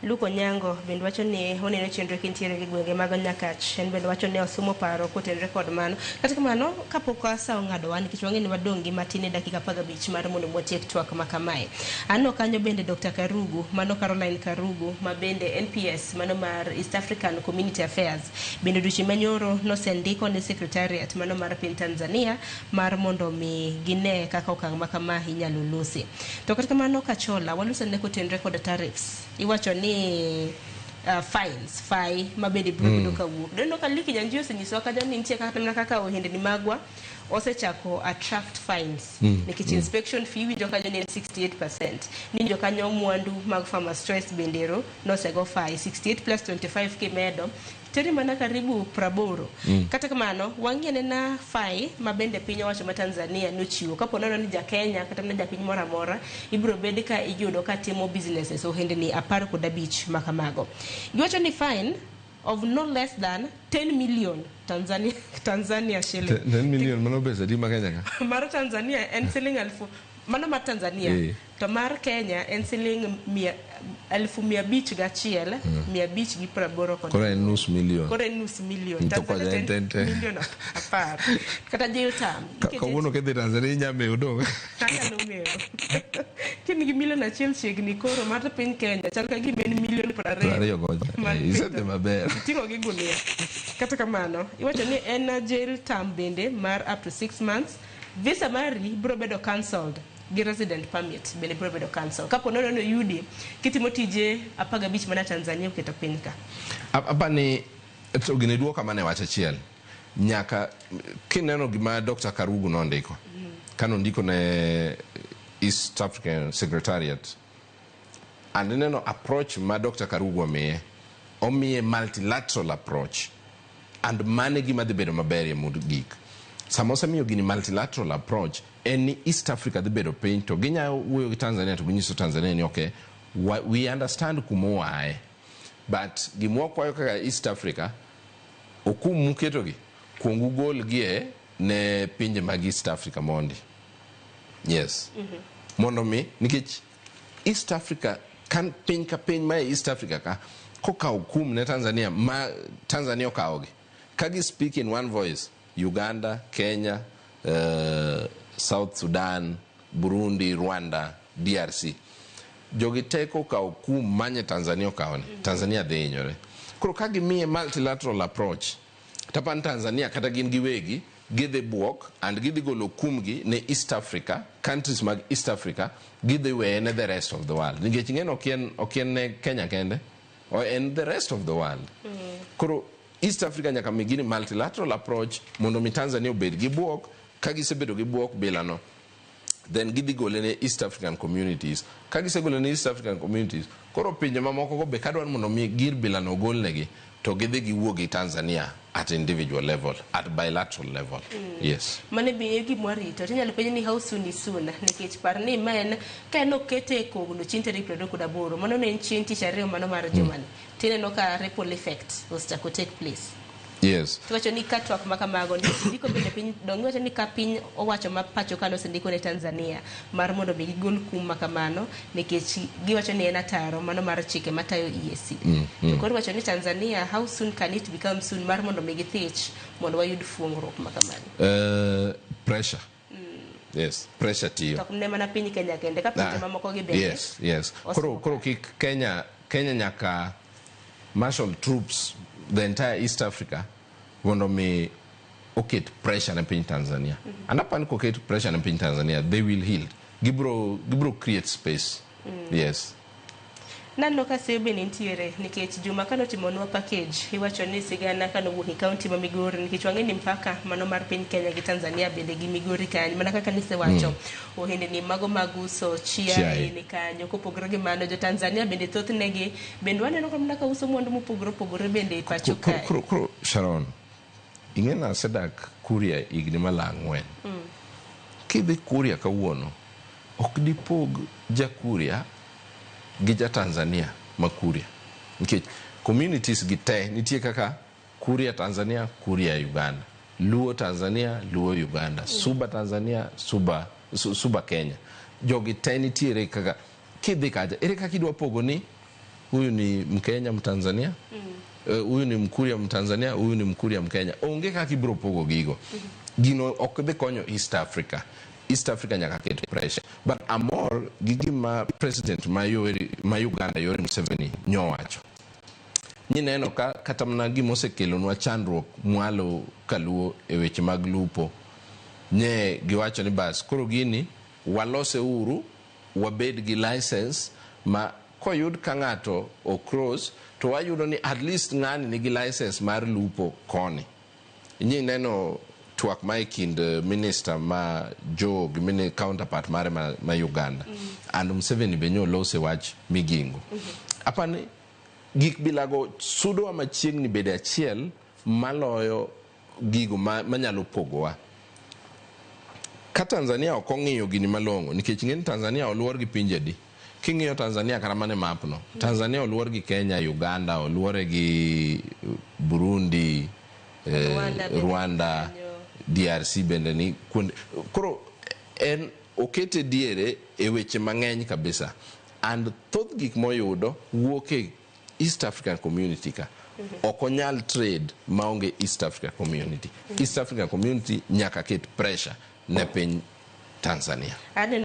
Luke Onyango bende wacho ni oneno chenro kintiere gi gwenge mag Nyakach. En bende wacho ni osumo paro kotenore kod mano. Kata kamano, kapok sa ong'adowa nikech wang'e ni wadong' gi matin e dakika 15 mar mondo watiek twak ma kamae. Aneno kanyo bende Dr. Karugu, mano Caroline Karugu, ma bende NPS mano mar East African Community Affairs. Bende odiochieng' manyoro nosendiko ne Secretariat mano mar piny Tanzania mar mondo mi gine kaka okang' ma kama inyalo losi. To kata kamano Kachola, waloso ne kotenore kod tariffs. Iwacho ni fines, fai ma bende biro bedo kawuok. Doneno ka Lee Kinyanjui osenyisowa kanyo ni nitie kata mana kaka ohendni magwa osechako attract fines. Nikech inspection fee iwinjo kanyo ni en 68%. Niwinjo kanyo mwandu mag Farmers Choice bende ero nosego fai 68 plus 25 kimedo teri mana karibu 80. Kata kamano, wang'i anena fai ma bende piny owacho ma Tanzania nochiwo. Kapo nono ni ja Kenya kata mana japiny moro amora ibiro bed ka iyudo ka timo businesses ohendni 15 ma kamago. Giwacho ni fine of no less than 10 million Tanzania shilling. 10 million mano pesa adi ma Kenya ka? Mar Tanzania en siling elfu mano mar Tanzania to mar Kenya en siling 501 588. Koro en nus million. Koro en nus million. To Tanzania kocha en to en million 10. Kata jail term. Kawuono kidhi Tanzania inya mewo dong. Anyalo mewo. Kin gi million 1 chiegni koro mar piny Kenya chal ka gima en million 20. 20 kocha. Isedhi maber. Iting'o gi gunia. Kata kamano, iwacho ni en jail term bende mar up to 6 months. Visa mari biro bedo cancelled gi resident permit bende biro bedo cancelled. Kapo nono ni oyudi kitimo tije 15 mana Tanzania oketo piny ka. Apani to gini duoka mana e wach achiel. Nyaka kineno gima Dr. Karugu nondiko. Kanondiko ne East African Secretariat. And ineno approach ma Dr. Karugu omiye. Omiye multilateral approach. And mane gima dhi bedo maber e gik. Sama osemiyo gini multilateral approach, en ni East Africa dhi bedo piny to ginya wuoyo gi Tanzania to ginyiso Tanzania ni okay, we understand kuma oaye. But gima wakwayo kaka East Africa, okum muketogi, kuong ugolgie ne pinje mag East Africa mondi. Yes. Mondo mi, nikech East Africa, kan piny ka piny ma e East Africa ka, kokawo kum ne Tanzania, ma Tanzania okawogi. Ka gi speak in one voice, Uganda, Kenya, South Sudan, Burundi, Rwanda, DRC. Jogi te kokawo kum manye Tanzania okawo ni, Tanzania dhi hinyore. Koro ka gimiye multilateral approach, tapan Tanzania kata gin giwegi, gidhi buok and gidhi golo kumgi ne East Africa, countries mag East Africa, gidhi weye ne the rest of the world. Nikech ing'e ni ok en ne Kenya kende, en the rest of the world. Koro East Africa nyaka mi gini multilateral approach mondo mi Tanzania obed gi buok, ka gisebedo gi buok bilano, then gidhi gole ne East African communities. Ka gisegole ne East African communities, koro pinje mamoko go be kadwaro mondo mi gir bilano ogolnegi, to gidhi giwuo gi Tanzania at individual level, at bilateral level. Yes. Mane be gima warito. Tinyalo penjo ni how soon is soon, nikech par ni ma en ka en okete e kogno chieng' tarik 28, mano ne en chieng' tich ariyo mano mar jumani. Tineno ka ripple effect osechako take place. Yes. Tiwacho ni ka twak ma kamago ndiko bende piny dong iwacho ni ka piny owacho ma pacho ka nosendiko ne Tanzania mar mondo mi gigol kum ma kamano nikech giwacho ni en ataro mano mar chike matayo EAC. To koro iwacho ni Tanzania how soon can it become soon mar mondo mi githich mondo wayud fuongruok ma kamano. Pressure. Yes, pressure tiyo. To ne mana piny Kenya kende ka pinje mamoko gi bende. Yes, yes. Koro kik Kenya nyaka martial troops the entire East Africa mondo mi oket pressure ne piny Tanzania. And apani koket pressure ne piny Tanzania, they will heal. Gibro create space. Yes. Naneno ka seyo bende nitiere nikech juma kanotimonwa package iwacho ni sigana kanowuok e kaunti ma Migori nikech wang'e ni mpaka mano mar piny Kenya gi Tanzania bende gi Migori kanyo mana kaka nisewacho ohendni mago mag uso chiaye ni kanyo kopogore gi mano jo Tanzania bende thothne bende waneno ka mana ka uso mwandu mopogore opogore bende e pacho kae. Koro Sharon, ing'e ni asedak Kuria higni maloyo 4. Kidhi Kuria kawuono, ok dipog ja Kuria gi ja Tanzania ma Kuria. Nikech communities gi te nitie kaka Kuria Tanzania, Kuria Uganda, Luo Tanzania, Luo Uganda, Suba Tanzania, Suba Kenya. Jogi te nitiere kaka kidhi kacha, ere kaka idwa pogo ni Huyu ni Mkenya Mtanzania, huyu ni Mkuria Mtanzania, huyu ni Mkuria Mkenya. Onge kaka ibiro pogo gigo. Gino ok dhi konyo East Africa. East Africa nyaka ket pressure. But amor gi gima president ma Uganda Yoweri Museveni nyowacho. Nyineno ka kata mana gima osekelonwa chandruok mwalo kaluo e weche mag lupo. Nye giwacho ni bas koro gini walose uru wabed gi license ma koyud ka ng'ato o cross to wayudo ni at least ng'ani nigi license mar lupo koni. Inyi neno twak ma e kind minister ma Joe gi counterpart mare ma Uganda. And Museveni be nyolose wach Migingo. Apani gik bilago sudowa machiegni bede achiel maloyo gigo manyalo pogowa. Ka Tanzania ok ong'iyo gini malong'o, nikech ing'e ni Tanzania oluor gi pinje adi. King'iyo Tanzania kata mana e map no, Tanzania oluor gi Kenya, Uganda, oluore gi Burundi, Rwanda bende Rwanda, kanyo. DRC bende ni kuonde. Koro en okete diere e weche mang'eny kabisa. And thoth gik moyudo wuok e East African Community ka. Ok onyal trade maonge East African Community. East African Community nyaka ket pressure ne piny Tanzania. Aneno.